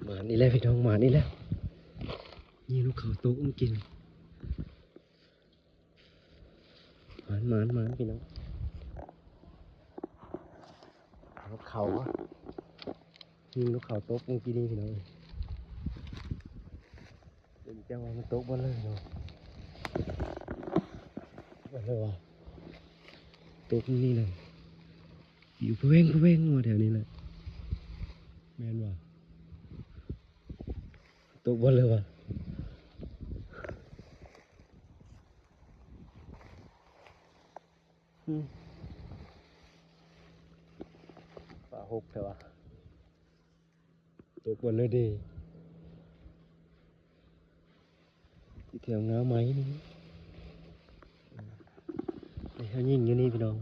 ໝານອີກແລ້ວພີ່ນ້ອງ ໝານອີກແລ້ວ. ຍິງນົກເຂົາຕົກເມື່ອກີ້. ໝານ ໝານ ໝານພີ່ນ້ອງ. ນົກເຂົາ ຍິງນົກເຂົາຕົກເມື່ອກີ້ນີ້ພີ່ນ້ອງ. ເປັນຈັ່ງວ່າມັນຕົກບໍ່ເລີຍເນາະ. ບໍ່ເລີຍວ່າ ຕົກນີ້ແຫຼະ. ຢູ່ພະແວງ ພະແວງມາແຖວນີ້ແຫຼະ. ແມ່ນບໍ່? ຕົກບໍ່ເລີຍວ່າ. ອືມ ປາຫົກແທ້ວ່າ. ຕົກບໍ່ເລີຍເດ້. ທີ່ແຖວງາໄມ້ນີ້ ໄດ້ເຮົາຍິງຢູ່ນີ້ພີ່ນ້ອງ.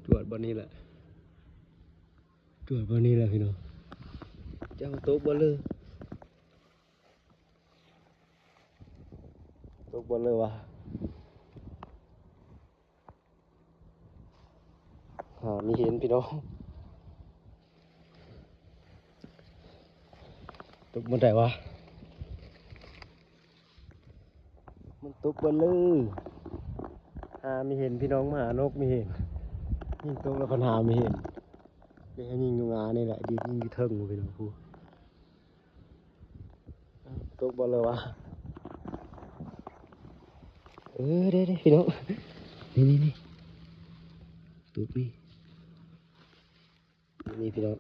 ຈວດບ່ອນນີ້ແຫຼະ. ຈວດບ່ອນນີ້ແຫຼະພີ່ນ້ອງ. ເຈົ້າຕົກບໍ່ເລີຍ. ຕົກບໍ່ເລີຍວ່າ. ຫາມີເຫັນພີ່ນ້ອງ. ຕົກບ່ອນໃດວະ? ມັນຕົກເບິດເລີຍ. ຫາມີເຫັນພີ່ນ້ອງ ມາຫານົກມີເຫັນ. ຍິງຕົກແລ້ວພັດຫາມີເຫັນ. ໄດ້ຍິງຢູ່ງານີ້ແຫຼະ ດີດຍິງຢູ່ເທິງພຸ້ນພີ່ນ້ອງ. ຕົກບໍ່ເລີຍວ່າ. ເອີ ເດ້ໆ ພີ່ນ້ອງ ນີ້ໆ ຕົກນີ້ ນີ້ພີ່ນ້ອງ.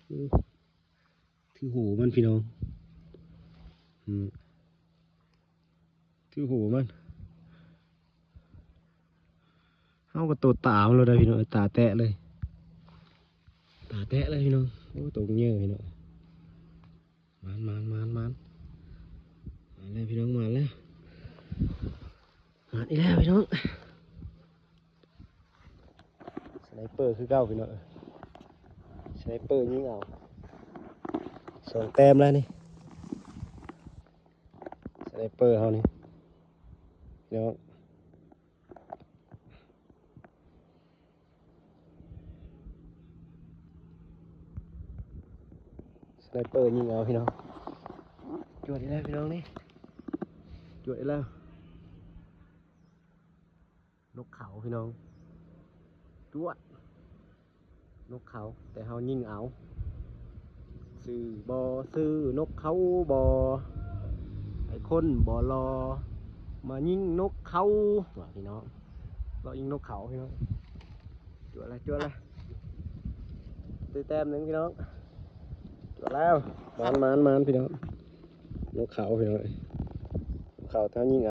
ອື ຖືໂຫມັນພີ່ນ້ອງ. ອື ຖືໂຫມັນ. ເຮົາກໍໂຕຕາມັນໂລດໄດ໋ພີ່ນ້ອງ ຕາແຕະເລີຍ ຕາແຕະເລີຍພີ່ນ້ອງ. ໂອ້ ໂຕບັກໃຫຍ່ພີ່ນ້ອງ. ມານ ມານ ມານ ມານ ມານແລ້ວພີ່ນ້ອງ ມານແລ້ວ ມານອີກແລ້ວພີ່ນ້ອງ. ສະໄນເປີຄືເກົ່າພີ່ນ້ອງ ສະໄນເປີຍິງເອົາ ສອງແຕ້ມແລ້ວນີ້ ສະໄນເປີເຮົານີ້ພີ່ນ້ອງ. ສະໄນເປີຍິງເອົາພີ່ນ້ອງ. ຈວດອີກແລ້ວພີ່ນ້ອງນີ້ ຈວດອີກແລ້ວ. ນົກເຂົາພີ່ນ້ອງ ຈວດ. ນົກເຂົາ ແຕ່ເຮົາຍິງເອົາ. ຊື່ບໍ່ຊື່ນົກເຂົາບໍ່ ໄອ້ຄົນບໍ່ຫຼໍ່ ມາຍິງນົກເຂົາວ່າພີ່ນ້ອງ. ເລາະຍິງນົກເຂົາພີ່ນ້ອງ. ຈວດລະ ຈວດລະ ໄດ້ແຕ້ມໜຶ່ງພີ່ນ້ອງ. ຈວດແລ້ວ ມານ ມານ ມານພີ່ນ້ອງ. ນົກເຂົາພີ່ນ້ອງ ນົກເຂົາ ເຮົາຍິງ